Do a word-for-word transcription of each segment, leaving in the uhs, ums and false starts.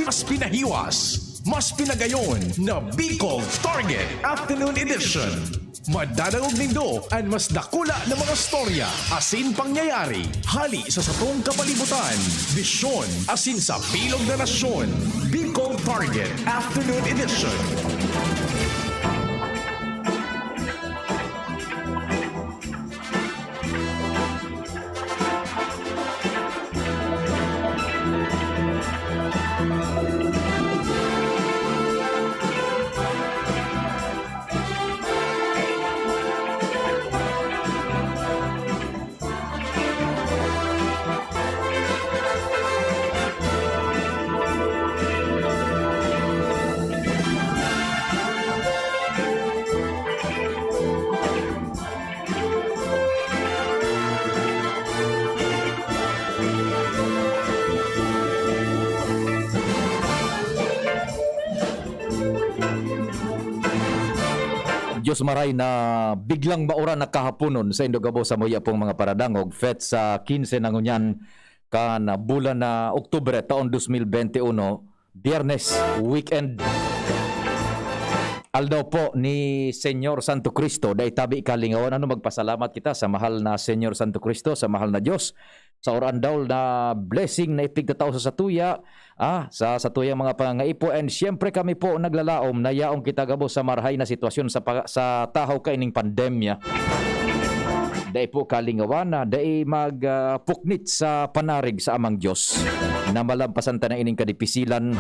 Mas pinahiwas, mas pinagayon na Bicol Target Afternoon Edition. Madadangog nindo an mas dakula na mga storya asin pangyayari hali sa satong kapalibutan, bisyon asin sa bilog na nasyon. Bicol Target Afternoon Edition. Diyos maray na biglang mauran na kahaponon sa indo gabos sa muya pong mga paradangog, fetsa quince na ngunyan kan bulan na Oktubre taon dos mil bente uno, Biyernes, weekend. Aldaw po ni Señor Santo Cristo, dai tabi kalingawan, ano, magpasalamat kita sa mahal na Señor Santo Cristo, sa mahal na Diyos, sa orandaw na blessing na ipigtatao sa satuya, ah, sa satuyang mga pangangaipo. And siyempre kami po naglalaom na yaong kita gabos sa marahay na sitwasyon sa pa-, sa tahaw kaining pandemya. Dai po kalingawan na dai mag, ah, puknit sa panarig sa Amang Diyos, na malampasan ta na ining kadipisilan.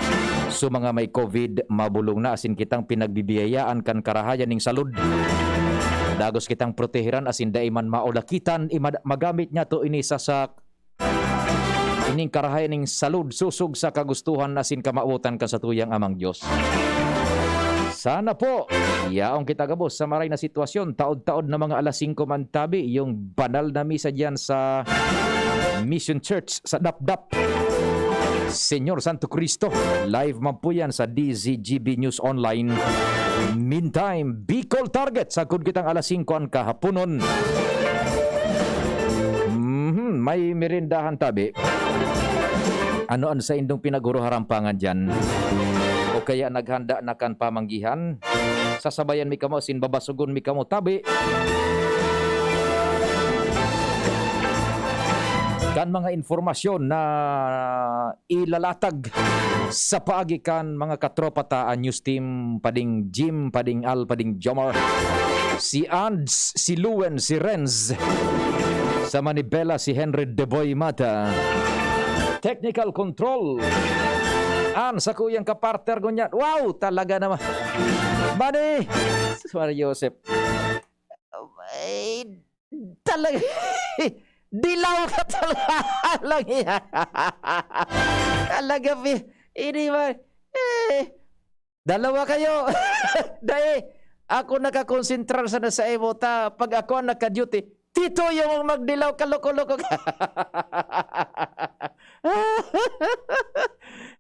So, mga may COVID, mabolong na asin kitang pinagbibiyayaan kan karahayan ning salud. Dagos kitang proteheran asin dai man maulakitan, imad-, magamit niya to ini sa, sa ining karahayan ning salud sosog sa kagustuhan asin kamawotan kan satuyang Amang Diyos. Sana po, yaon kita gabos sa maray na sitwasyon. Taod-taod na mga alas singko man tabi, yung banal na misa diyan sa Mission Church sa Dapdap. Señor Santo Cristo, live man po yan sa D Z G B News Online. Meantime, Bicol Target, sagkod kitang alas singko an kahaponon. Mhm, may merindahan tabi. Ano an saindong pinaghuruharampangan diyan? O kaya naghanda na kan pamanggihan? Sasabayan mi kamo, sin babasogon mi kamo tabi. Kan mga informasyon na ilalatag sa paagi kan mga katropa ta, an news team, pading Jim, pading Al, pading Jomar, si Ands, si Luen, si Renz, sa Manibela, si Henry Deboy Mata. Technical control. An sakuyang kapartner ngunyan. Wow, talaga naman. Mani, Sir Joseph. Ay, talaga. Dilaw ka talaga. Lang yan. Talaga, pi-, ini ba? Eh, dalawa kayo. Dai, ako nakakonsentrar sana sa imo ta. Pag ako ang naka-duty, Tito, yung magdilaw, kaloko-loko ka.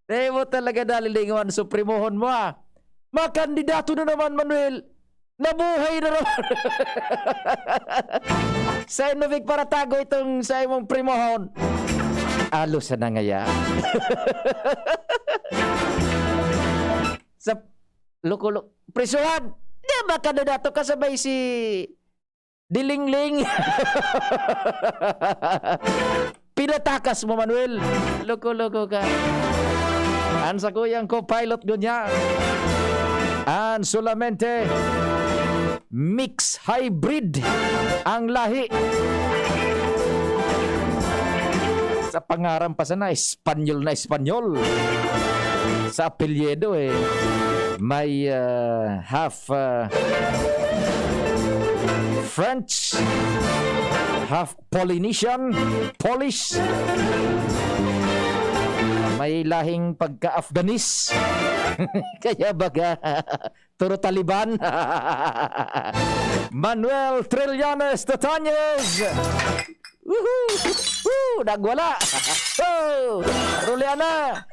Dai mo talaga nalilingawan, suprimohon mo, ah. Makandidato na naman, Manuel. Nabuhay na naman. Sa inubig para tago itong sa imong primohon. Alo sa nangaya. Sa loko-loko. Prisuhan! Di ba kandidato kasabay si Dilingling? Pinatakas mo, Manuel. Loko-loko ka. An sakuyang co-pilot ngunyan. An solamente mix hybrid ang lahi. Sa pangaran pa sana, Espanyol na Espanyol. Sa apelyido, eh, may, ah, half, ah, French, half Polynesian, Polish. May lahing pagka-Afghanis. Kaya baga, Turo Taliban. Manuel Trillanes Tatañez. Woohoo! Woo! Nagwala! Oh! Rulian na!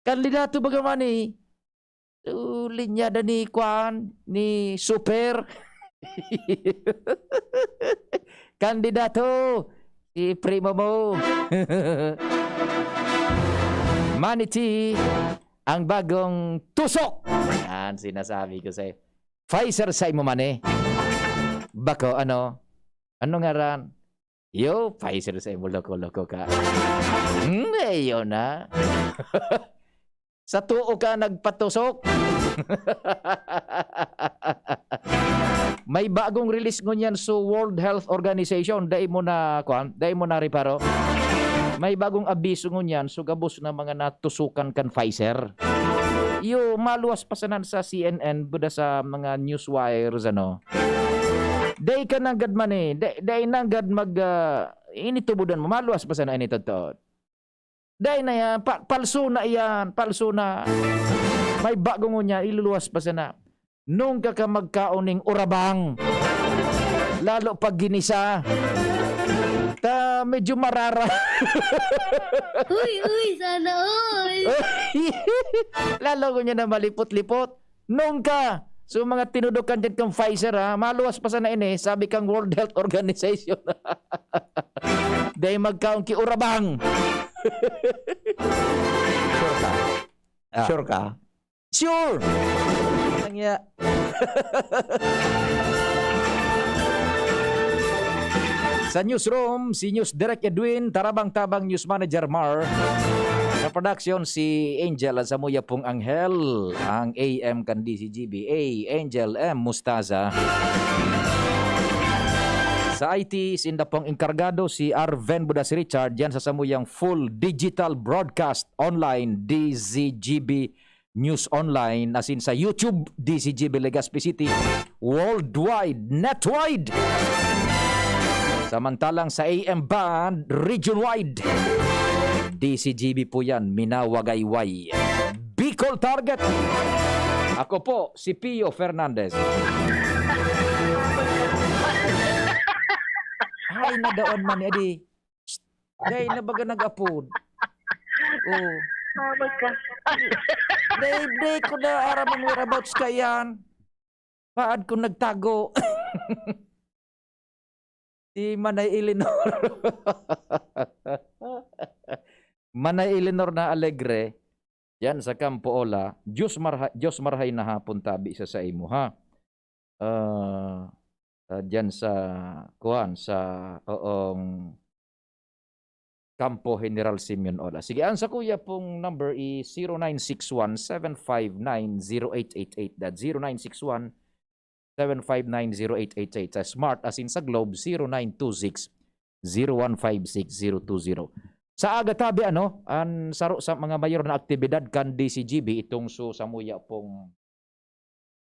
Kandidato baga man eh. So, linyada ni Kwan, ni Super. Kandidato. Iprimo mo. Maniti, ang bagong tusok. Yan, sinasabi ko sa'yo. Pfizer sa imo mani. Bako, ano? Ano ngaran? Yo, Pfizer sa imo, loko-loko ka. Hmm, ayun na. Sa too ka nagpatusok. May bagong release ngunyan sa World Health Organization. Dai mo na, kuwan, dai mo na reparo. May bagong abiso ngunyan, so gabos na mga natusukan kan Pfizer. Iyo, maluwas pa sanan sa C N N, buda sa mga news wires, ano. Dai ka nanggad man eh. Dai, dai nanggad mag, ah, initubudan mo. Maluwas pa sana ini totoo. Dai na yan. Pa-, palso na yan. Palso na. May bago ngunyan. Iluluwas pa sana. Nung ka ka magkaon ning urabang. Lalo pag ginisa. Ta, medyo marara. Uy, uy, sana all. Lalo ko niya na malipot-lipot. Nung ka, so mga tinudukan dyan kang Pfizer, ha, maluwas pa sana ini, sabi kang World Health Organization. Dahil magkaon ki urabang. Sure ka? Ah. Sure ka? Sure! Ang iya. Sa newsroom, si News Direk Edwin, Tarabang-Tabang News Manager Mar. Sa production, si Angel at Samuya pong Anghel, ang A M kan D C G B A, Angel M. Mustaza. Sa I T, sinda pong enkargado, si Arven Budas Richard, yan sa samuyang full digital broadcast online, D Z G B News Online, asin sa YouTube, D C G B Legazpi City, worldwide, netwide. Samantalang sa A M band, region-wide, D C G B po yan, minawagayway. Bicol Target. Ako po, si Pio Fernandez. Ay, nadaon man ni Adi. Dai na baga nag-apod. Oh. Mabag ka. Dai, dai ko na aram ang whereabouts ka yan. Paad ko nagtago. Si Manay Eleanor. Manay Eleanor na Alegre, yan sa Campo Ola, Diyos marha-, Diyos marhay na hapon tabi sa saimo, ha? Ah, ah, diyan sa, kuwan, sa, oong, Campo General Simeon Ola. Sige, ang sa kuya pong number is zero nine six one, seven five nine, zero eight eight eight. That zero nine six one, seven five nine, zero eight eight eight. Sa Smart, asin sa Globe, zero nine two six, zero one five six, zero two zero. Sa aga tabi, ano, ang saro sa mga mayor na aktibidad kan D C G B, itong so, samuya pong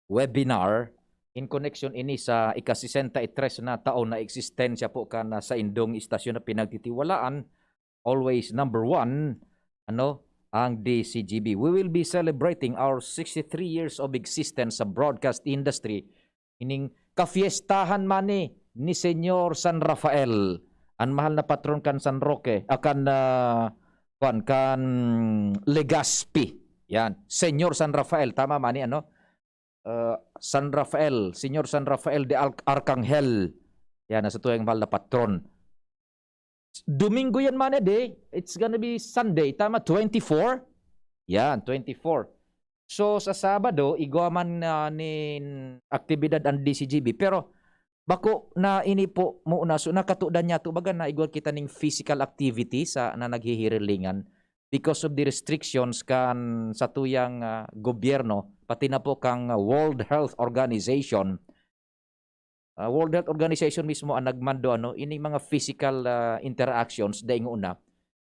webinar, in connection ini sa ika-sesenta y tres na taon na eksistensya po kan saindong istasyon na pinagtitiwalaan, always number one, ano, ang D C G B. We will be celebrating our sixty-three years of existence sa broadcast industry. Ining kafiestahan man ni, ni Señor San Rafael, ang mahal na patron kan San Roque, ah, kan, ah, kwan, kan Legazpi. Yan, Señor San Rafael, tama man ni, ano? Ah, San Rafael, Señor San Rafael de Al-, Arcangel. Yan, nasa tuyang mahal na patron. Domingo yan man, eh, di. It's gonna be Sunday. Tama, twenty-four? Yan, twenty-four. So, sa Sabado, igwa man, ah, nin aktibidad ang D C G B. Pero, bako na ini po muna. So, nakatudan niya to, baga na igwa kita ning physical activity sa, na naghihirilingan because of the restrictions kan satuyang, ah, gobyerno, pati na po kang, ah, World Health Organization. Ah, World Health Organization mismo ang nagmando, ano, ining mga physical, ah, interactions, dai ngona.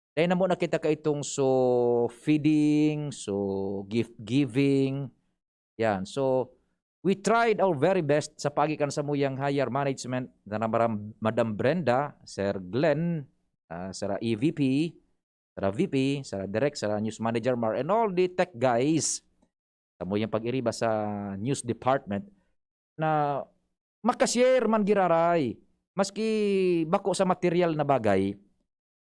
Dai na muna kita kaitong so feeding, so gift giving. Yan. So, we tried our very best sa paagi kan samuyang higher management na Madam, Madam Brenda, Sir Glenn, ah, Sir E V P, Sir V P, Sir Direk, Sir News Manager Mar, and all the tech guys. Samuyang pag-iriba sa news department na maka-share man giraray, maski bako sa material na bagay,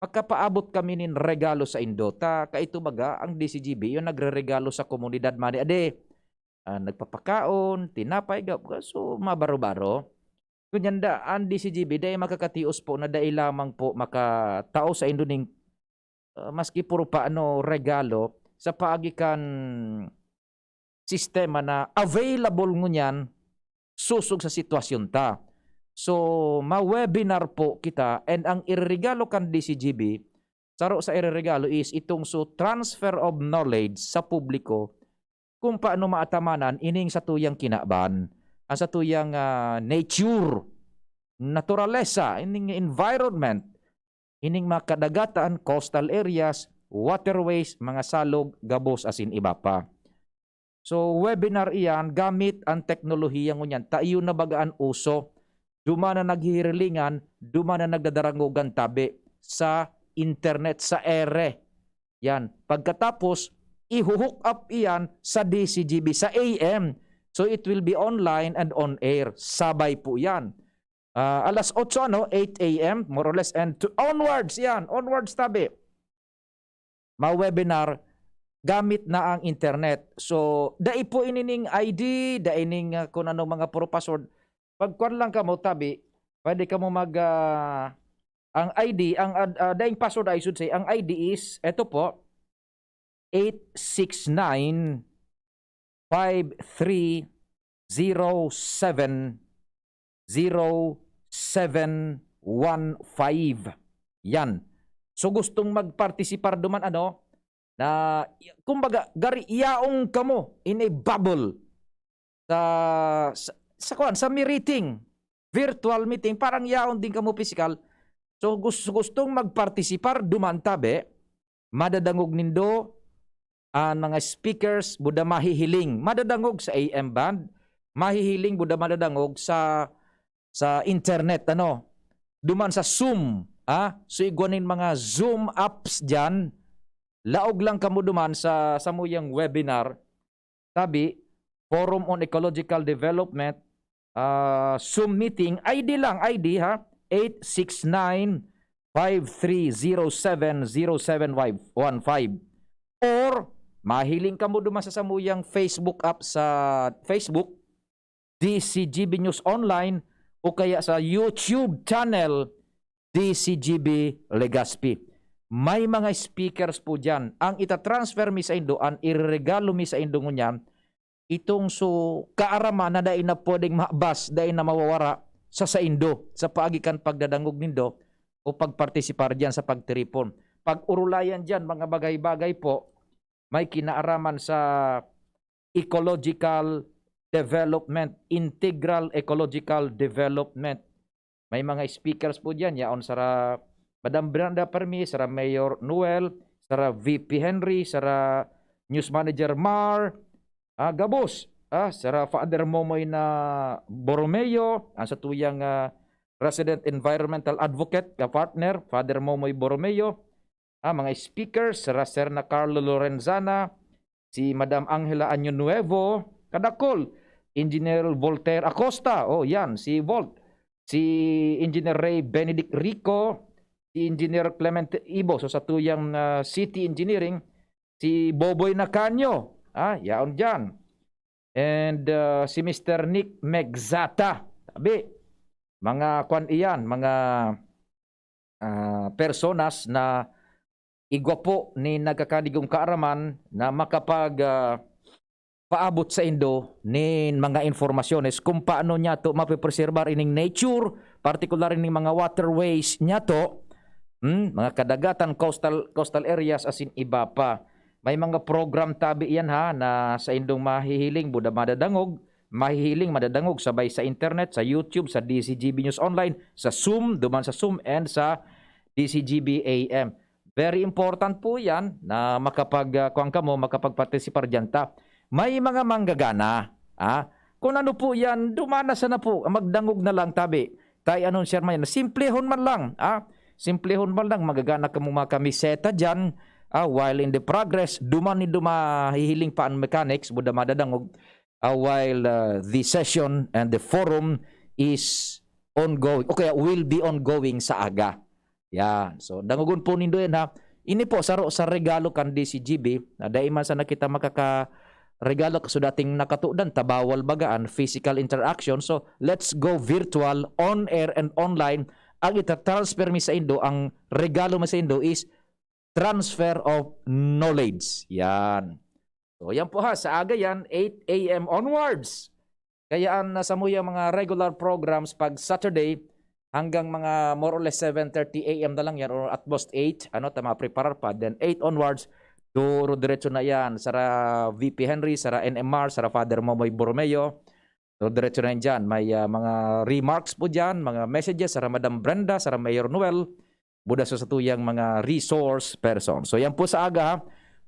makapaabot kami nin regalo saindo. Ta kaito baga, ang D C G B, yung nagreregalo sa komunidad, mani ade, ah, nagpapakaon, tinapay, ga-, so, mabaro-baro. Ngunyan da, an D C G B dai makakatios po na dai lamang po makatao saindo ning, ah, maski puro paano regalo sa paagi kan sistema na available ngunyan sosog sa sitwasyon ta. So, ma-webinar po kita, and ang ireregalo kan D C G B, saro sa ireregalo is itong so transfer of knowledge sa publiko kung paano maatamanan ining satuyang kinaban, ang satuyang, ah, nature, naturalesa, ining environment, ining mga kadagatan, coastal areas, waterways, mga salog, gabos, asin iba pa. So, webinar iyan gamit ang teknolohiya ngunyan. Ta iyo na baga an uso. Duman na naghihirilingan, duman na nagdadarangogan tabi sa internet, sa ere. Yan. Pagkatapos, ihuhook up iyan sa D C G B, sa A M. So, it will be online and on air. Sabay po yan. Ah, alas otso, ano, eight A M, more or less, and to, onwards, yan, onwards tabi. Ma-webinar, gamit na ang internet. So, dai po inining I D, dai ning, ah, kung ano mga puro password. Pagkuan lang kamo, tabi, pwede kamo mag, ah, ang I D, ang ad-, ah, daing password, I should say, ang I D is, eto po, eight six nine, five three zero seven, zero seven one five. Yan. So, gustong magpartisipar duman, ano, na, kumbaga, gari, yaong kamo in a bubble sa, sa, sa kuwan, sa meeting, virtual meeting, parang yaon din kamo pisikal. So, gus-, gustong magpartisipar, duman tabi, madadangog nindo an mga speakers, buda mahihiling, madadangog sa A M band, mahihiling, buda madadangog sa, sa internet, ano, duman sa Zoom, ah. So, igwa nin mga Zoom apps diyan, laog lang kamo duman sa samuyang webinar, tabi, Forum on Ecological Development, ah, Zoom meeting, I D lang, I D ha, eight six nine, five three zero seven, zero seven one five. Or, mahiling kamo duman sa samuyang Facebook app sa Facebook, D C G B News Online, o kaya sa YouTube channel, D C G B Legazpi. May mga speakers po diyan. Ang ita-transfer mi saindo, an ireregalo mi saindo ngunyan, itong so kaaraman na dai na pwedeng mahabas, dai na mawawara sa saindo, sa paagi kan pagdadangog nindo o pagpartisipar diyan sa pagtiripon. Pag-urulayan diyan, mga bagay-bagay po, may kinaaraman sa ecological development, integral ecological development. May mga speakers po diyan, yaon sara Madam Brenda Permi, sara Mayor Noel, sara V P Henry, sara News Manager Mar, ah, gabos, ah, sara Father Momoy na Borromeo, ang satuyang, ah, resident environmental advocate, ka-partner, Father Momoy Borromeo, ah, mga speakers, sara Sir na Carlo Lorenzana, si Madam Angela Año Nuevo, kadakol, Engineer Voltaire Acosta, oh, yan, si Volt, si Engineer Ray Benedict Rico, si Engineer Clement Ibo, so satuyang, ah, City Engineering, si Boboy Nacanio, ah, yaon diyan. And, ah, si Mister Nick Megzata. Sabi, mga kwan iyan, mga, ah, personas na igwa po ni nagkakadigong kaaraman na makapag, ah, paabot saindo nin mga informasyones kung paano niyato mapepreserbar ining nature, partikular ining mga waterways niyato, hmm, mga kadagatan, coastal, coastal areas, asin iba pa. May mga program tabi iyan, ha, na saindong mahihiling, buda madadangog, mahihiling, madadangog sabay sa internet, sa YouTube, sa D C G B News Online, sa Zoom, duman sa Zoom, and sa D C G B A M. Very important po yan na makapag, ah, kuwan kamo, makapag-participar diyan ta. May mga manggagana, ah, kung ano po yan, duman na sana po, magdangog na lang tabi. Tayo anong share man yan. Simplehon man lang, ah, simplehon man lang, magagana kamo mga kamiseta diyan, ah, while in the progress, duman ni duma hihiling pa ang mechanics, buda madadangog, ah, while, ah, the session and the forum is ongoing, o kaya will be ongoing sa aga. Yan. So, dangogon po nindo yan, ha. Ini po, saro sa regalo kan D C G B, na dai man sana kita makaka-, regalo ka sa dating nakatudan ta bawal baga an physical interaction. So, let's go virtual, on air and online. Ang ita-transfer mi saindo, ang regalo mi saindo is transfer of knowledge. Yan. So, yan po ha, sa aga yan, eight a m onwards. Kaya ang, ah, samuyang mga regular programs pag Saturday, hanggang mga more or less seven thirty a m na lang yan or at most eight, ano, ta mapreparar pa. Then eight onwards, duro diretso na yan. Sara V P Henry, sara N M R, sara Father Momoy Borromeo. Duro diretso na yan dyan. May, ah, mga remarks po dyan, mga messages, sara Madam Brenda, sara Mayor Noel. Buda sa satuyang mga resource person. So yan po sa aga, ha.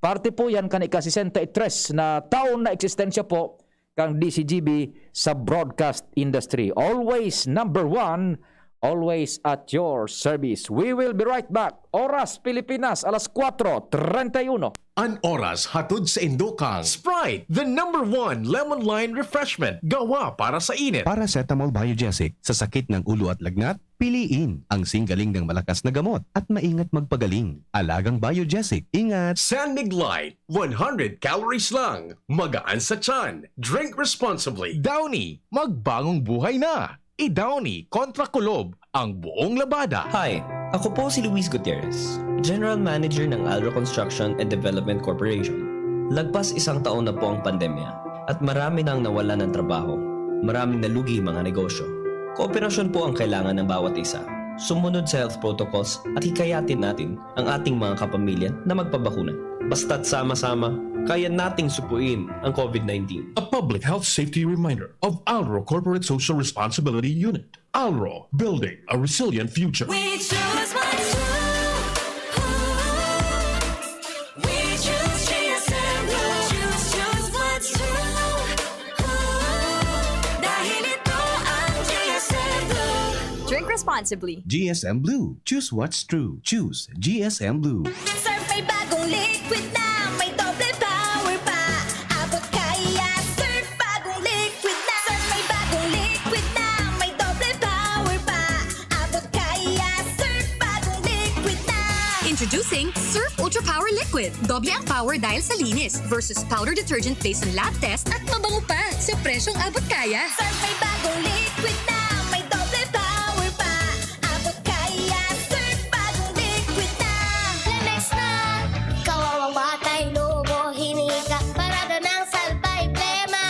Parte po yan kan ika-sesenta y tres na taon na eksistensya po kang D C G B sa broadcast industry. Always number one, always at your service. We will be right back. Oras Pilipinas, alas kwatro treinta y uno. An oras hatod saindo kan Sprite, the number one lemon lime refreshment, gawa para sa init. Paracetamol Biogesic, sa sakit ng ulo at lagnat, piliin ang singgaling ng malakas na gamot at maingat magpagaling. Alagang Biogesic, ingat! San Mig Light, one hundred calories lang, magaan sa tiyan. Drink responsibly. Downy, magbagong buhay na! I-Downy kontra kulob ang buong labada. Hi, ako po si Luis Gutierrez, General Manager ng Alro Construction and Development Corporation. Lagpas isang taon na po ang pandemya at marami nang nawalan ng trabaho. Maraming nalugi mga negosyo. Kooperasyon po ang kailangan ng bawat isa. Sumunod sa health protocols at hikayatin natin ang ating mga kapamilya na magpabakuna. Basta't sama-sama, kaya nating supuin ang COVID nineteen. A public health safety reminder of Alro Corporate Social Responsibility Unit. Alro, building a resilient future. We choose what's true. We choose G S M Blue. Choose, choose what's true. Dahil ito ang G S M Blue. Drink responsibly. G S M Blue. Choose what's true. Choose G S M Blue. Surf may bagong liquid na, may doble power pa. Abot kaya, Surf bagong liquid na. Surf may bagong liquid na, may doble power pa. Abot kaya, Surf bagong liquid na. Introducing Surf Ultra Power Liquid. Doble ang power dahil sa linis versus powder detergent based on lab test at mabango pa sa presyong abot kaya. Surf may bagong liquid na, may doble power pa. Abot kaya, Surf bagong liquid na. Lemex na, kawawang batay, lobo, hinika, parada ng salbay, plema.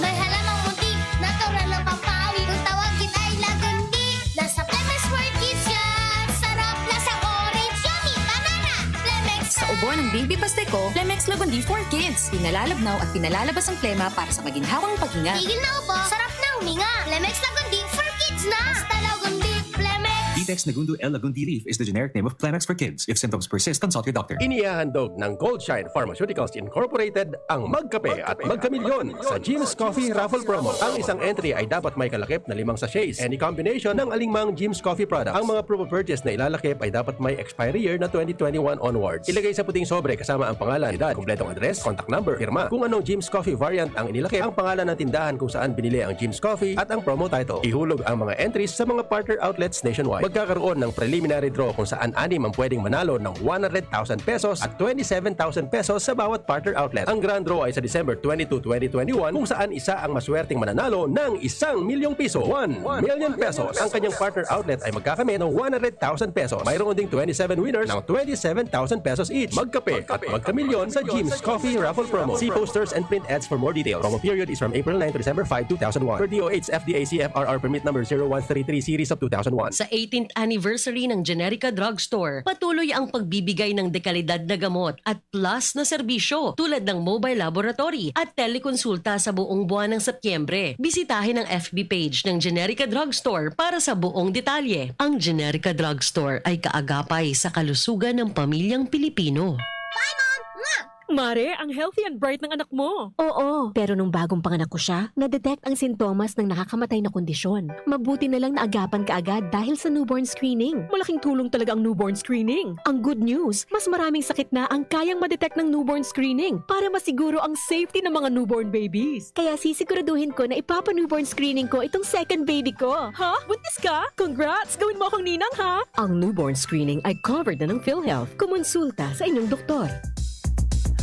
May halamang muntik, natural na pampawi. Kung tawagin ay Lagundi, nasa Lemex for Kids yan. Sarap, lasang orange, yummy, banana. Lemex Sa ubo ng baby pasteko, Lemex Lagundi for Kids. Pinalalabnaw at pinalalabas ang plema para sa maginhawang paghinga. Tigil na ubo, sarap na huminga. Lemex Lagundi for Kids na. Basta Lagundi, Lemex. Vitex Nagundo L Lagundi Leaf is the generic name of Clemex for Kids. If symptoms persist, consult your doctor. Inihahandog ng Goldshine Pharmaceuticals Incorporated ang Magkape at Magkamilyon sa Jim's Coffee Raffle Promo. Ang isang entry ay dapat may kalakip na limang sachets. Any combination ng alingmang Jim's Coffee product. Ang mga proof of purchase na ilalakip ay dapat may expiry year na twenty twenty-one onwards. Ilagay sa puting sobre kasama ang pangalan, edad, kompletong address, contact number, pirma. Kung anong Jim's Coffee variant ang inilakip, ang pangalan ng tindahan kung saan binili ang Jim's Coffee at ang promo title. Ihulog ang mga entries sa mga partner outlets nationwide. Magkakaroon ng preliminary draw kung saan anim ang pwedeng manalo ng one hundred thousand pesos at twenty-seven thousand pesos sa bawat partner outlet. Ang grand draw ay sa December twenty-two, twenty twenty-one, kung saan isa ang maswerteng mananalo ng isang milyong piso. One million pesos. Ang kanyang partner outlet ay magkakamit ng one hundred thousand pesos. Mayroon ding twenty-seven winners ng twenty-seven thousand pesos each. Magkape at magkamilyon sa Jim's Coffee Raffle Promo. See posters and print ads for more details. Promo period is from April nine to December five, two thousand one. Per D O H F D A C F R R permit number zero one three three series of two thousand one. Sa eighteenth anniversary ng Generica Drugstore, patuloy ang pagbibigay ng dekalidad na gamot at plus na serbisyo tulad ng mobile laboratory at telekonsulta sa buong buwan ng Setyembre. Bisitahin ang F B page ng Generica Drugstore para sa buong detalye. Ang Generica Drugstore ay kaagapay sa kalusugan ng pamilyang Pilipino. Bye, Mom! Mwah! Mare, ang healthy and bright ng anak mo. Oo, pero nung bagong panganak ko siya, na-detect ang sintomas ng nakakamatay na kondisyon. Mabuti na lang naagapan kaagad dahil sa newborn screening. Malaking tulong talaga ang newborn screening. Ang good news, mas maraming sakit na ang kayang ma-detect ng newborn screening para masiguro ang safety ng mga newborn babies. Kaya sisiguraduhin ko na ipapa-newborn screening ko itong second baby ko. Ha? Buntis ka? Congrats! Gawin mo akong ninang, ha? Ang newborn screening ay covered na ng PhilHealth. Kumonsulta sa inyong doktor.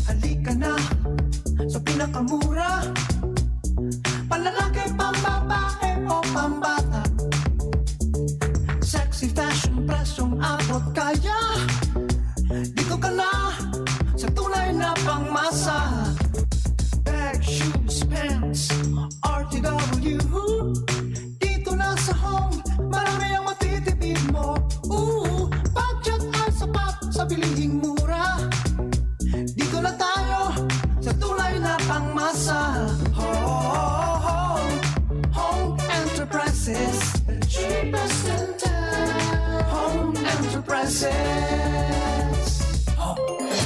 Halika na sa pinakamura. Panlalaki, pambabae o pambata. Sexy fashion, presyong abot kaya. Dito ka na sa tunay na pangmasa. Bag, shoes, pants, R T W. Dito na sa Home, marami ang matitipid mo. Ooh, budget ay sapat sa bilihing mura. Dito na tayo sa tunay na pangmasa. Home, Home Enterprises, the cheapest in town. Home Enterprises.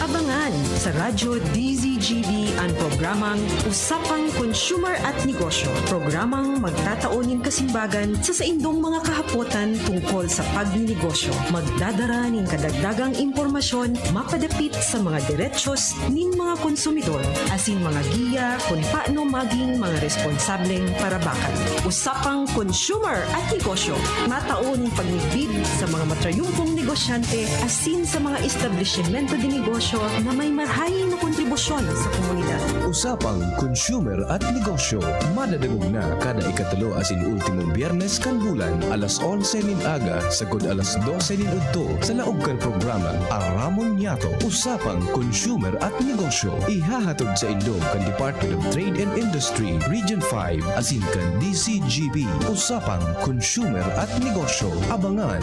Abangan sa Radyo D Z G B an programang Usapang Consumer at Negosyo, programang magtatao nin kasimbagan sa saindong mga kahapotan tungkol sa pagninegosyo. Magdadara nin kadagdagang impormasyon mapadapit sa mga derechos nin mga konsumidor, asin mga giya kun paano maging mga responsableng parabakan. Usapang Consumer at Negosyo, matao nin pagmidbid sa mga matrayumpong negosyante asin sa mga establisimento de negosyo na may marahay na kontribusyon sa komunidad. Usapang Consumer at Negosyo, madadangog na kada ikatulo asin ultimong Biyernes kan bulan, alas onse nin aga sagkod alas dose nin udto, sa laog kan programang Aramon Niyato, Usapang Consumer at Negosyo. Ihahatod saindo kan Department of Trade and Industry, Region five, asin kan D Z G B. Usapang Consumer at Negosyo. Abangan!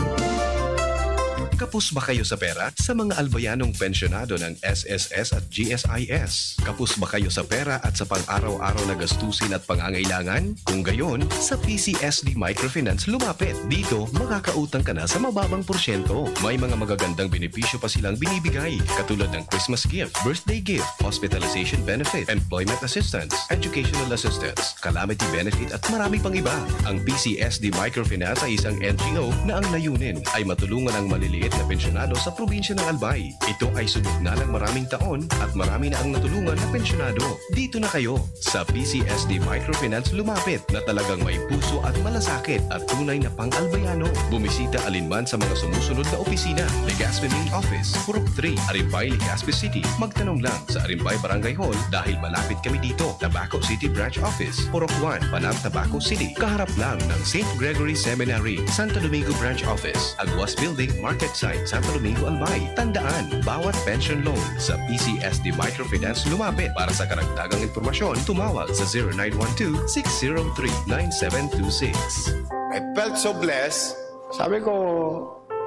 Kapos ba kayo sa pera? Sa mga albayanong pensyonado ng S S S at G S I S? Kapos ba kayo sa pera at sa pang-araw-araw na gastusin at pangangailangan? Kung gayon, sa P C S D Microfinance lumapit. Dito, makakautang ka na sa mababang porsyento. May mga magagandang benepisyo pa silang binibigay, katulad ng Christmas gift, birthday gift, hospitalization benefit, employment assistance, educational assistance, calamity benefit at marami pang iba. Ang P C S D Microfinance ay isang N G O na ang layunin ay matulungan ang maliliit na pensyonado sa probinsya ng Albay. Ito ay subok na ng maraming taon at marami na ang natulungan na pensyonado. Dito na kayo! Sa P C S D Microfinance lumapit na talagang may puso at malasakit at tunay na pang-Albayano. Bumisita alinman sa mga sumusunod na opisina: Legazpi Main Office, Purok three, Arimbay, Legazpi City. Magtanong lang sa Arimbay Barangay Hall dahil malapit kami dito. Tabaco City Branch Office, Purok one, Panang, Tabaco City. Kaharap lang ng Saint Gregory Seminary, Santo Domingo Branch Office, Aguas Building, Market Site, Santo Domingo, Albay. Tandaan, bawat pension loan sa P C S D Microfinance lumapit. Para sa karagdagang impormasyon, tumawag sa zero nine one two, six zero three, nine seven two six. I felt so blessed. Sabi ko,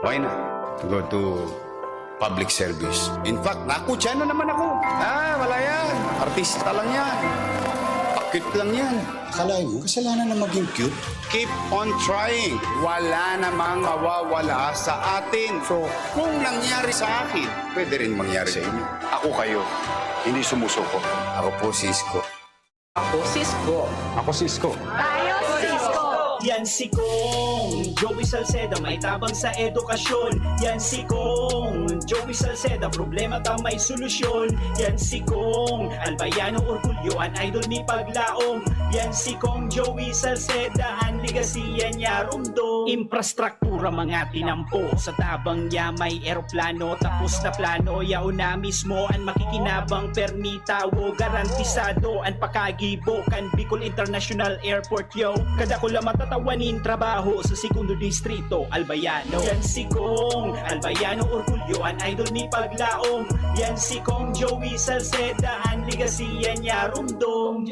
why not go to public service? In fact, nakutsa na naman ako. Ah, wala yan. Artista lang yan. Pakit lang yan. Akalain mo, kasalanan na maging cute? Keep on trying. Wala namang mawawala sa atin. So, kung nangyari sa akin, pwede rin mangyari sa inyo. Ako kayo, hindi sumusuko. Ako po si Isko. Ako si Isko. Ako si Isko. Tayo si Isko. Yan si Kong Joey Salceda, may tabang sa edukasyon. Yan si Kong Joey Salceda, problema ta may solusyon. Yan si Kong Albayano, orgulyo, an idol ni paglaom. Yan si Kong Joey Salceda, an legacy yan niya rumdom. Infrastruktura, mga tinampo, sa tabang niya may eroplano. Tapos na plano, yaon na mismo an makikinabang, permi tawo, garantisado an pakagibo kan Bicol International Airport, yo. Kadakula matatawa nin trabaho sa Segundo Distrito, Albayano. Yan si Kong Albayano, orgulyo, an idol ni paglaom. Yan si Kong Joey Salceda, an legacy yan niya rumdom.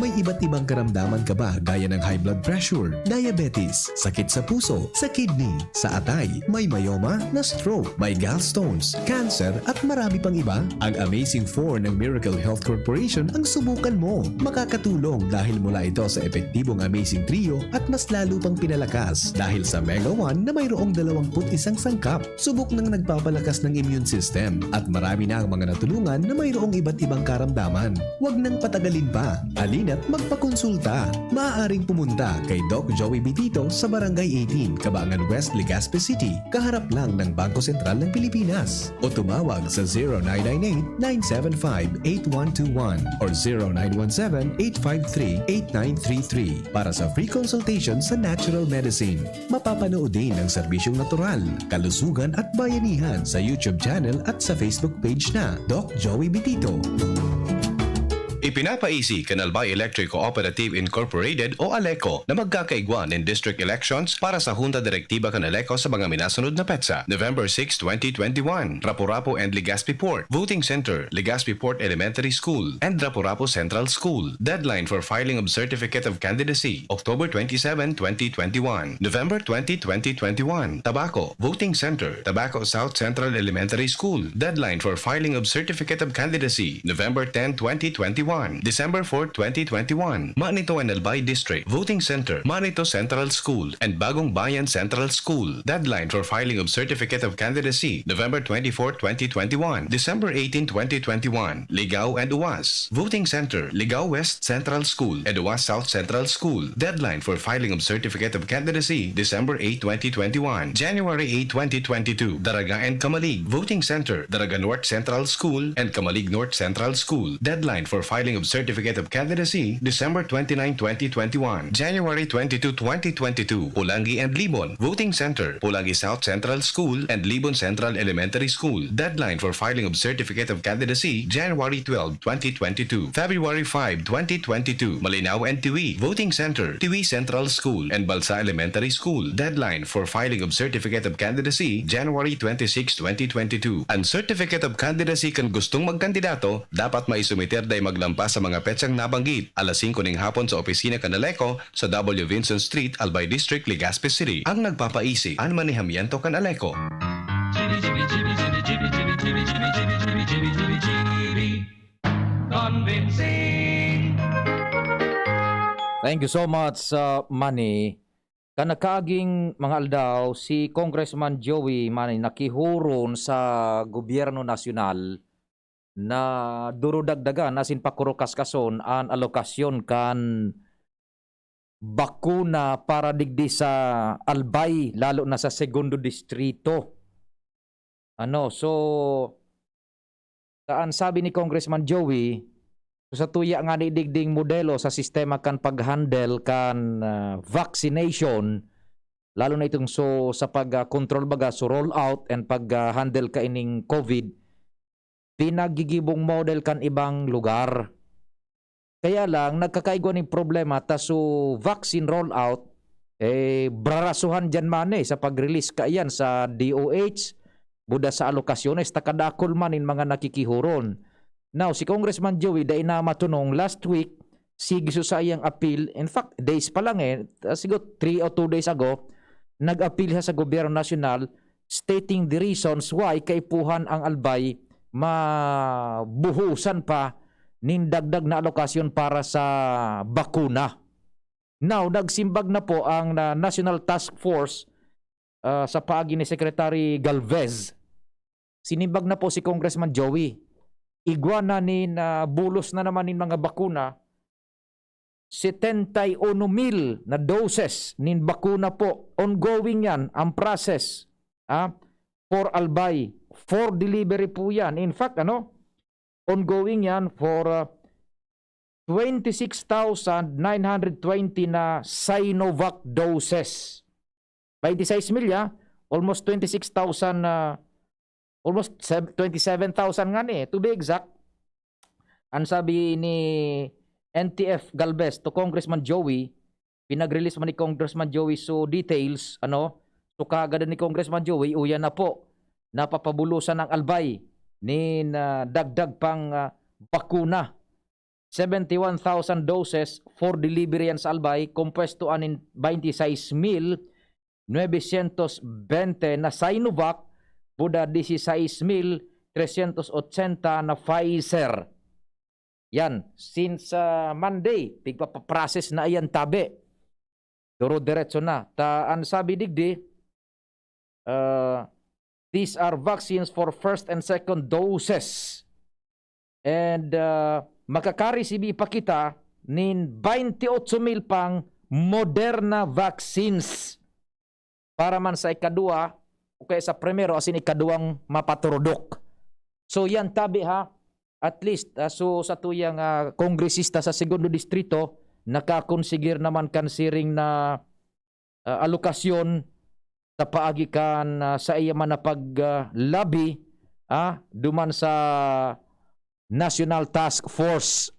May iba't ibang karamdaman ka ba, gaya ng high blood pressure, diabetes, sakit sa puso, sa kidney, sa atay, may myoma, na-stroke, may gallstones, cancer, at marami pang iba? Ang Amazing four ng Miracle Health Corporation ang subukan mo. Makakatulong dahil mula ito sa epektibong Amazing Trio at mas lalo pang pinalakas dahil sa Mega one na mayroong dalawampu't isang sangkap. Subok nang nagpapalakas ng immune system at marami na ang mga natulungan na mayroong iba't ibang karamdaman. Huwag nang patagalin pa. Halina at magpakonsulta. Maaaring pumunta kay Doc Joey Bitito sa Barangay eighteen, Kabangan West, Legazpi City, kaharap lang ng Bangko Sentral ng Pilipinas. O tumawag sa zero nine nine eight, nine seven five, eight one two one or zero nine one seven, eight five three, eight nine three three para sa free consultation sa natural medicine. Mapapanood din ang serbisyong natural, kalusugan at bayanihan sa YouTube channel at sa Facebook page na Doc Joey Bitito. Ipinapaisi kan Albay Electric Cooperative Incorporated o ALECO na magkakaigwa nin district elections para sa Junta Direktiba kan ALECO sa mga minasunod na petsa: November six, twenty twenty-one, Rapu-Rapu and Legazpi Port. Voting Center: Legazpi Port Elementary School and Rapu-Rapu Central School. Deadline for filing of certificate of candidacy: October twenty-seven, twenty twenty-one. November twenty, twenty twenty-one. Tabaco. Voting Center: Tabaco South Central Elementary School. Deadline for filing of certificate of candidacy: November ten, twenty twenty-one. December four, twenty twenty-one. Manito and Albay District. Voting Center: Manito Central School and Bagong Bayan Central School. Deadline for filing of certificate of candidacy: November twenty-four, twenty twenty-one. December eighteen, twenty twenty-one. Ligao and Uwas. Voting Center: Ligao West Central School and Uwas South Central School. Deadline for filing of certificate of candidacy: December eight, twenty twenty-one. January eight, twenty twenty-two. Daraga and Camalig. Voting Center: Daraga North Central School and Camalig North Central School. Deadline for filing of certificate of candidacy: December twenty-nine, twenty twenty-one. January twenty-two, twenty twenty-two. Pulangi and Libon. Voting Center: Pulangi South Central School and Libon Central Elementary School. Deadline for filing of certificate of candidacy: January twelve, twenty twenty-two. February five, twenty twenty-two. Malinao and Tiwi. Voting Center: Tiwi Central School and Balsa Elementary School. Deadline for filing of certificate of candidacy: January twenty-six, twenty twenty-two. An certificate of candidacy kan gustong magkandidato dapat maisumiter dai maglampas sa mga petsang nabanggit, alas singko ning hapon sa opisina kan ALECO sa W Vinson Street, Albay District, Legazpi City. Ang nagpapaisi, an manehamiento kan ALECO. Convincing. Thank you so much, uh, Manny. Kan nakaaging mga aldaw, si Congressman Joey Manny nakihuron sa gobyerno nasyonal na durudagdagan asin pakurukaskason an alokasyon kan bakuna para digdi sa Albay, lalo na sa Segundo Distrito. Ano, so, ta-, an sabi ni Congressman Joey, sa tuya ngani digding modelo sa sistema kan pag-handle kan, ah, vaccination, lalo na itong so, sa pag, ah, control baga, so roll out and pag, ah, handle kaining COVID, pinagigibong model kan ibang lugar. Kaya lang, nagkakaigwa nin problema ta so vaccine rollout, eh, brarasuhan diyan man, eh, sa pag-release kaiyan sa D O H, buda sa alokasyones, ta kadakul man nin mga nakikihuron. Now, si Congressman Joey, dai na matunong, last week, sige sa saiyang appeal, in fact, days pa lang, eh, ah, siguro three or two days ago, nag-appeal siya sa gobyerno nasyonal, stating the reasons why kaipuhan ang Albay mabuhusan pa nin dagdag na alokasyon para sa bakuna. Now, nagsimbag na po ang, ah, National Task Force, ah, sa paagi ni Secretary Galvez. Sinimbag na po si Congressman Joey. Igwa na nin, ah, bulos na naman nin mga bakuna, setenta y uno mil na doses nin bakuna po. Ongoing yan, ang process, ah, for Albay. For delivery po yan. In fact, ano, ongoing yan for, ah, twenty-six thousand nine hundred twenty na Sinovac doses. Twenty-six mil, ah, almost twenty-six thousand, ah, almost sev-, twenty-seven thousand nga ni, eh. To be exact, ang sabi ni N T F Galvez to Congressman Joey, pinag-release man ni Congressman Joey so details, ano, so kagad ni Congressman Joey, uya na po, napapabulusan ang Albay nin, ah, dagdag pang, ah, bakuna. Seventy-one thousand doses for delivery yan sa Albay, kompuesto anin twenty-six mil novecientos bente na Sinovac, buda dieciséis mil trescientos ochenta na Pfizer. Yan, since, ah, Monday, pigpapaprocess na iyan tabi. Duro-diretso na. Ta, an sabi digdi, ah, these are vaccines for first and second doses. And, ah, makakaresibi pa kita nin baynte otso mil pang Moderna vaccines para man sa ikadua o kaya sa primero asin ikaduwang mapaturudok. So yan tabi ha, at least ah, so sa tuyang ah, kongresista sa segundo distrito nakakonsigir naman kan siring na ah, alokasyon sa paagi kan ah, sa iya man na pag ah, lobby ah, duman sa National Task Force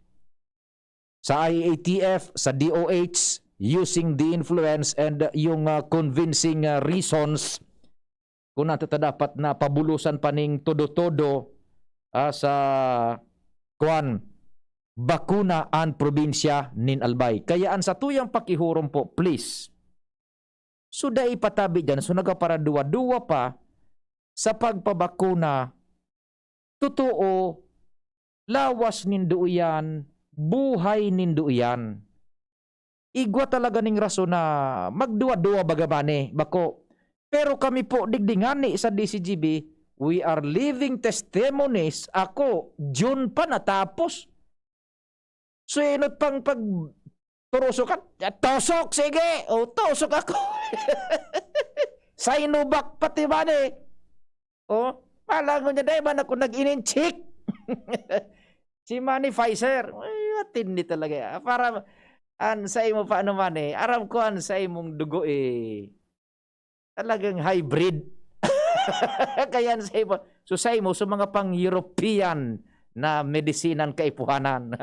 sa I A T F, sa D O H, using the influence and yung ah, convincing ah, reasons kung ano ta dapat na pabulosan pa ning todo-todo ah, sa kuan bakuna an probinsya nin Albay. Kaya an satuyang pakihurom po, please, so dai patabi diyan, so nagaparaduwa-duwa pa sa pagpabakuna. Totoo, lawas nindo iyan, buhay nindo iyan. Igwa talaga ning rason na magduwa-duwa baga man eh, bako. Pero kami po, digdi ngani sa D C G B, we are living testimonies. Ako, June pa natapos. So, inot pang pag turusok ka, "Tusok, sige!" O, tusok ako. Sinovac pati man eh. O, malangon niya, dai man ako nag-ininchik. Si Manny Pfizer, ay, matindi talaga. Para, an sa imo pa naman eh, aram ko an sa imong dugo eh. Talagang hybrid. Kaya an sa imo, so sa imo, sa mga pang-European na medisinan kaipuhanan.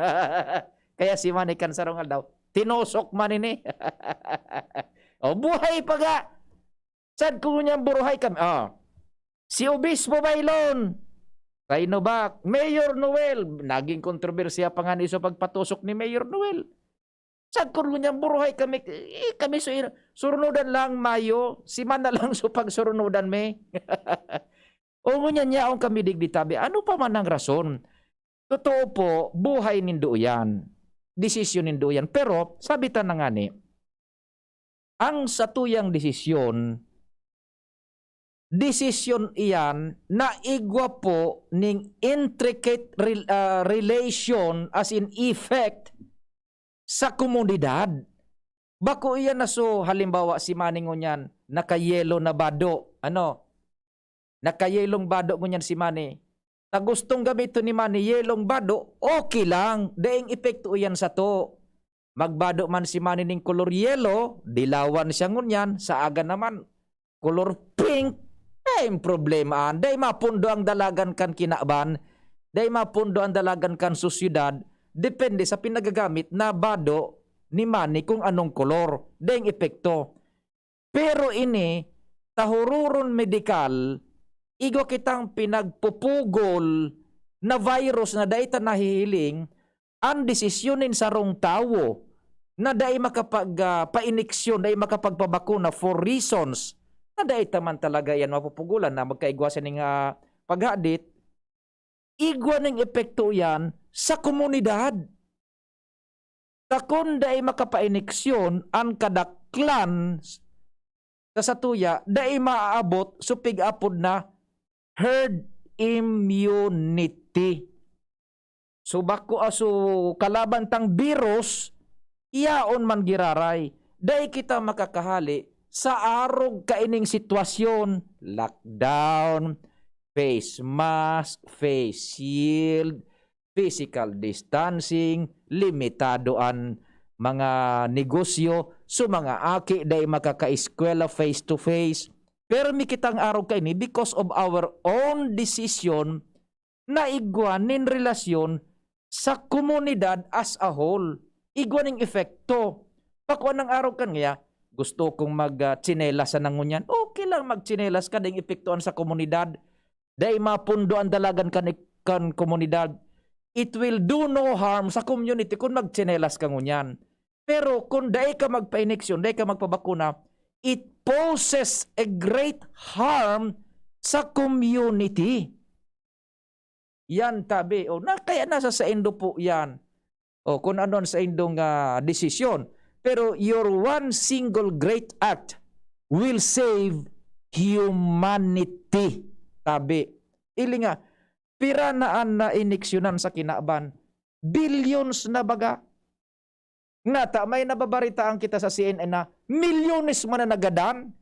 Kaya si Manny kan sarong aldaw, tinusok man ini. O, buhay pa ga. Sad ko ngunyan buruhay kami. Ah. Si Obispo Baylon, Sinovac, Mayor Noel, naging kontrobersiya pa nga ni sa pagpatusok ni Mayor Noel. Sad ko ngunyan buruhay kami, eh, kami su-, surunodan lang Mayo, semana lang so pagsurunodan mi. O ngunyan yaon kami digdi tabi. Ano pa man ang rason? Totoo po, buhay nindo yan. Desisyon nindo yan. Pero, sabi ta na nga ni, ang satuyang desisyon, desisyon iyan na igwa po ning intricate rel-, ah, relation, as in effect, sa komunidad. Bako iyan na so, halimbawa, si Manny ngunyan, nakayelo na bado. Ano? Nakayelong bado ngunyan si Manny. Ta gustong gamiton ni Manny yelong bado, okay lang. Daing epekto iyan sato. Magbado man si Manny ning kolor yelo, dilawan siya ngunyan, sa aga naman, kolor pink. Daing problema an. Dai mapundo ang dalagan kan kinaban. Dai mapundo ang dalagan kan sosyedad. Depende sa pinagagamit na bado ni Manny kung anong kolor. Daing epekto. Pero ini, tahuroron medikal, igwa kitang pinagpupugol na virus na dai ta nahihiling, an desisyon nin sarong tawo na dai makapag, ah, paineksyon, dai makapagpabakuna for reasons na dai ta man talaga yan mapupugulan na magkaigwa sining, ah, paghadit, igwa ning epekto yan sa komunidad. Ta kun dai makapaineksyon an kadaklan sa satuya, dai maaabot so pig-apod na herd immunity. So, bako aso kalaban tang virus, yaon man giraray. Dai kita makakahali sa arog kaining sitwasyon, lockdown, face mask, face shield, physical distancing, limitado an mga negosyo, so mga aki dai makakaeskwela face to face. Pero mikitang arog kaini because of our own decision na igwa nin relasyon sa komunidad as a whole. Igwa ning epekto. Pakua nang arog kan ngaya, gusto kong mag, ah, tsinelas sana ngunyan. Okay lang, magtsinelas ka, daing epektoan sa komunidad. Dai mapundo ang dalagan kan, kan komunidad. It will do no harm sa community kung magtsinelas ka ngunyan. Pero kung dai ka magpaineksyon, dai ka magpabakuna, it poses a great harm sa community. Yan, tabi. O, na, kaya nasa saindo po yan. O, kung ano ang saindong, ah, desisyon. Pero your one single great act will save humanity. Tabi. Ili nga, pira na an naineksyonan sa kinaban? Billions na baga. Nata, may nababaritaan kita sa C N N na milyones man na nagadan.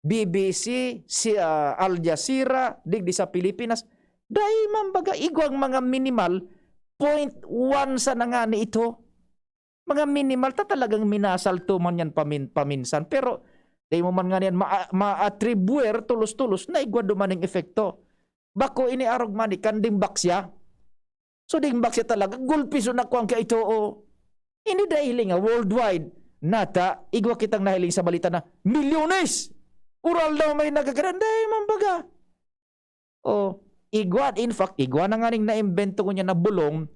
B B C, si, ah, Al Jazeera, digdi sa Pilipinas. Dai man baga igwang mga minimal, point one sa na nga ni ito. Mga minimal, ta talagang minasalto man yan pamin-, paminsan. Pero, dai mo man nga niyan ma-, ma-attribuer tolos-tolos na igwa dumaning epekto. Bako ini arog man ni kanding baksya. So, ding baksya talaga, gulpi so nakuang kaito, o. Ini dai hiling nga worldwide. Nata, igwa kitang nahiling sa balita na milyones! Ural daw may nagagaran, dai man baga. O, igwa, in fact, igwa na nga ning naimbento ko niya na bulong,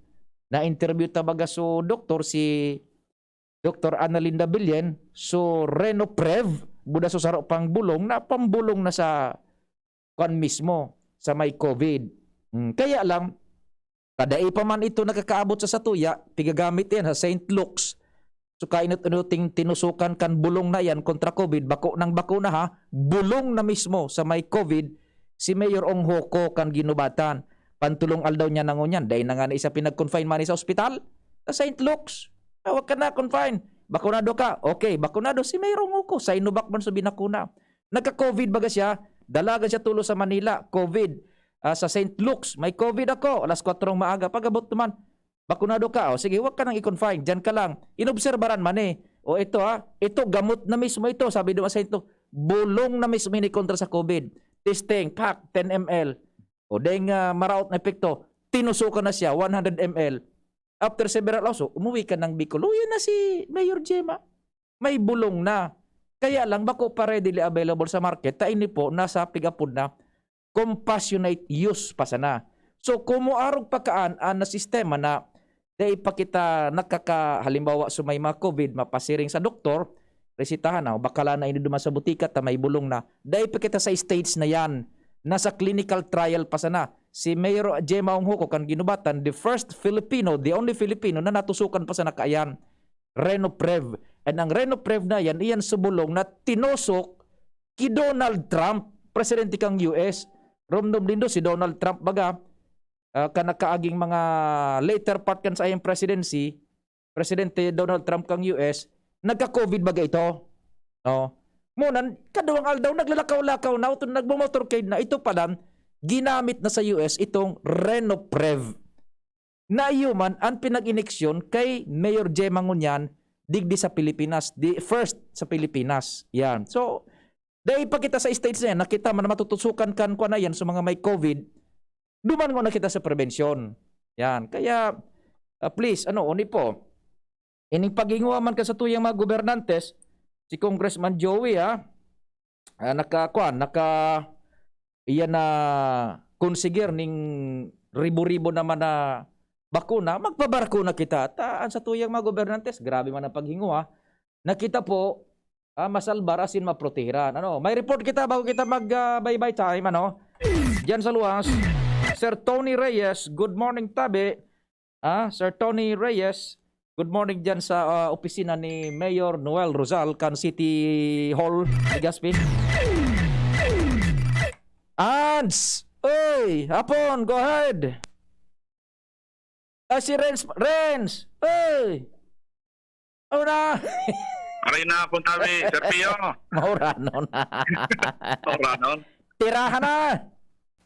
na-interview ta baga so doktor, si Doktor Analinda Billen, so Renoprev, buda so saro pang bulong, na pambulong na sa kwan mismo, sa may COVID. Hmm, kaya lang, kadai pa man ito nakakaabot sa satuya, pigagamit yan sa Saint Luke's. So, kainot-inoting tinusukan kan bulong na yan kontra COVID, bako nang bakuna ha, bulong na mismo sa may COVID, si Mayor Ong Joco kan Guinobatan. Pantulong aldaw niya na ngunyan, dai na nga na isa pinag-confine man sa ospital, sa Saint Luke's. Tawag ka na, confine. Bakunado ka. Okay, bakunado si Mayor Ong Joco. Sinovac man sa binakuna. Nagka-COVID baga siya, dalagan siya tulo sa Manila. COVID. Ah, sa Saint Luke's, may COVID ako. Alas kwatro ng maaga. Pag-abot naman, bakunado ka. O, sige, huwag ka nang i-confine. Diyan ka lang. Inobserbaran man eh. O, ito ha, ito, gamot na mismo ito. Sabi doon sa Saint Luke's, bulong na mismo ini kontra sa COVID. Testing, pak, ten M L. O, deng, ah, maraot na epekto. Tinusukan na siya, one hundred M L. After several hours, o, umuwi ka ng Bicol. Uwi na si Mayor Gemma. May bulong na. Kaya lang, bako pa readily available sa market. Ta ini po, nasa pig-apod na, compassionate use pa sana. So, kung moarog pa kaan an na sistema na dai pa kita nakaka-, halimbawa, so may mga COVID, mapasiring sa doktor, resitahan na, o bakala na ini duman sa butika, ta may bulong na. Dai pa kita sa stage na yan. Nasa clinical trial pa sana. Si Mayor Gemma Ong Joco kan Guinobatan, the first Filipino, the only Filipino na natusukan pa sana kaiyan. Renoprev. And ang Renoprev na yan, iyan sa bulong na tinusok ki Donald Trump, presidente kang U S. Romdom nindo si Donald Trump baga, ah, kan nakaaging mga later part kan saiyang presidency, Presidente Donald Trump kang U S, nagka-COVID baga ito. No? Munan, kaduwang aldaw, naglalakaw-lakaw na, utod nagmo-motorcade na, ito palan, ginamit na sa U S itong Renoprev. Na iyo man an pinag-ineksyon kay Mayor Gemma ngunyan, digdi sa Pilipinas, di first sa Pilipinas. Yan. So, dai pa kita sa stage na yan, nakita man na matutusukan kan kwa na yan sa mga may COVID, duman na kita sa prevensyon. Yan. Kaya, ah, please, ano, oni po, ining paghinguha man ka sa tuyang mga gobernantes, si Congressman Joey, ha, ah, naka, kwan, naka, iyan na konsigir ning ribo-ribo naman na bakuna, magpabakuna kita. Ta, an sa tuyang mga gobernantes, grabe man ang paghinguha. Nakita po, ah, masalbar asin maprotehiran. Ano, may report kita bago kita mag, ah, bye-bye time, ano? Diyan sa luwas, Sir Tony Reyes, good morning, tabi. Ah, Sir Tony Reyes, good morning diyan sa, ah, opisina ni Mayor Noel Rosal kan City Hall, Legazpi. Ans! Oy, hapon, go ahead. Ah, si Renz, Renz! Oy! Ano na? Maray na hapon tabi, Sir Pio. Mauranon. Mauranon. Tirahan na!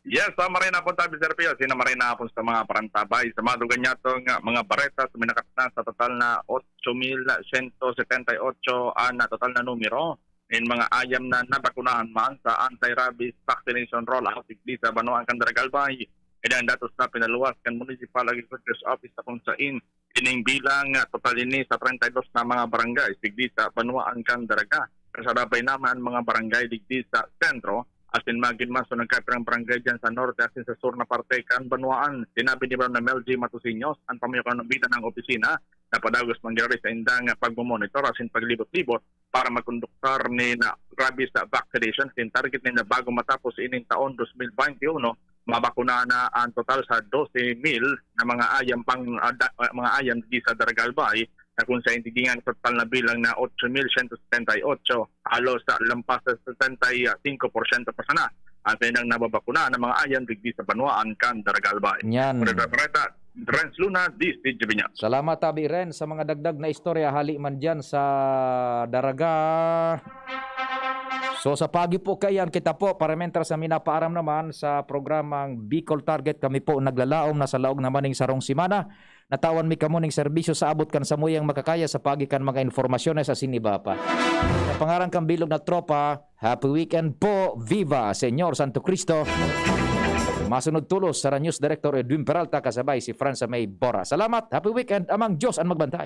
Yes, sa maray na hapon tabi, Sir Pio. Sina maray na hapon sa mga parantabay. Sa mga duganyato nga mga bareta, suminakat na sa total na otso mil siyento setenta y otso ang total na numero nin mga ayam na nabakunahan man sa anti-rabies vaccination rollout digdi sa banwaan kan Daraga Albay. Kaya ang datos na pinaluwas kan Municipal Agriculture's Office sa kung sain ining bilang, ah, total ini sa treinta y dos na mga barangay digdi sa banwaan kan Daraga. Kasarabay naman ang mga barangay digdi sa sentro, asin magin man so nagkapirang barangay diyan sa norte asin sa sur na parte kan banwaan. Sinabi ni Baron Mel G. Matosinhos, ang pamayo kan opisina na padagos mangyari sa indang pagmomonitor asin paglibot-libot para magkonduktar nin rabies vaccination. Sin target ninda bago matapos ining taon dos mil baynte uno, mabakuna na ang total sa dose mil na mga ayam pang, ah, da- ah, mga ayam di sa Daraga Albay, na kung sa indigingan sa total na bilang na otso mil siyento setenta y otso, halos sa lampas sa setenta y cinco porsyento pa sana ang kanilang nababakuna ng mga ayam digdi sa banwaan kan Daraga Albay. Yan. Muna sa Bareta, Renz Luna, D S T G B News. Salamat, Abi Ren, sa mga dagdag na istorya hali man dyan sa Daraga. So, sa pagi po kayan, kita po, paramentar sa minapaaram naman sa programang Bicol Target, kami po naglalaom na sa laog naman ning sarong semana. Natawan mi kamo ning serbisyo sa abot kan samuyang makakaya sa pagi kan mga informasyones asin iba pa. Sa pangaran kan bilog na tropa, Happy weekend po! Viva Señor Santo Cristo! Masunod tulos sa News Director Edwin Peralta kasabay si Franza May Bora. Salamat! Happy weekend! Amang Diyos an magbantay!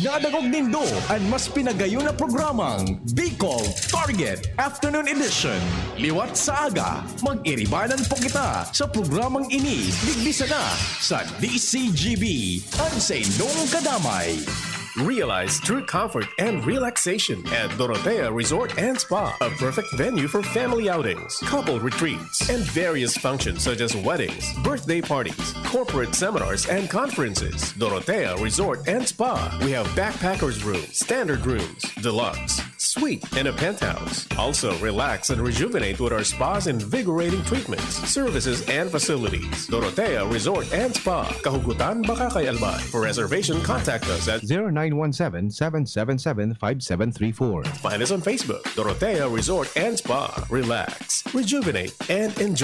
Nadangog nindo an mas pinagayon na programang Bicol Target Afternoon Edition. Liwat sa aga, mag-iribanan po kita sa programang ini digdi sana sa D C G B, an sa indong kadamay. Realize true comfort and relaxation at Dorotea Resort and Spa, a perfect venue for family outings, couple retreats, and various functions such as weddings, birthday parties, corporate seminars, and conferences. Dorotea Resort and Spa. We have backpackers rooms, standard rooms, deluxe, suite, and a penthouse. Also, relax and rejuvenate with our spa's invigorating treatments, services, and facilities. Dorotea Resort and Spa, Kahugutan, Bacacay, Albay. For reservation, contact us at zero nine one seven, seven seven seven, five seven three four. Find us on Facebook, Dorotea Resort and Spa. Relax, rejuvenate, and enjoy.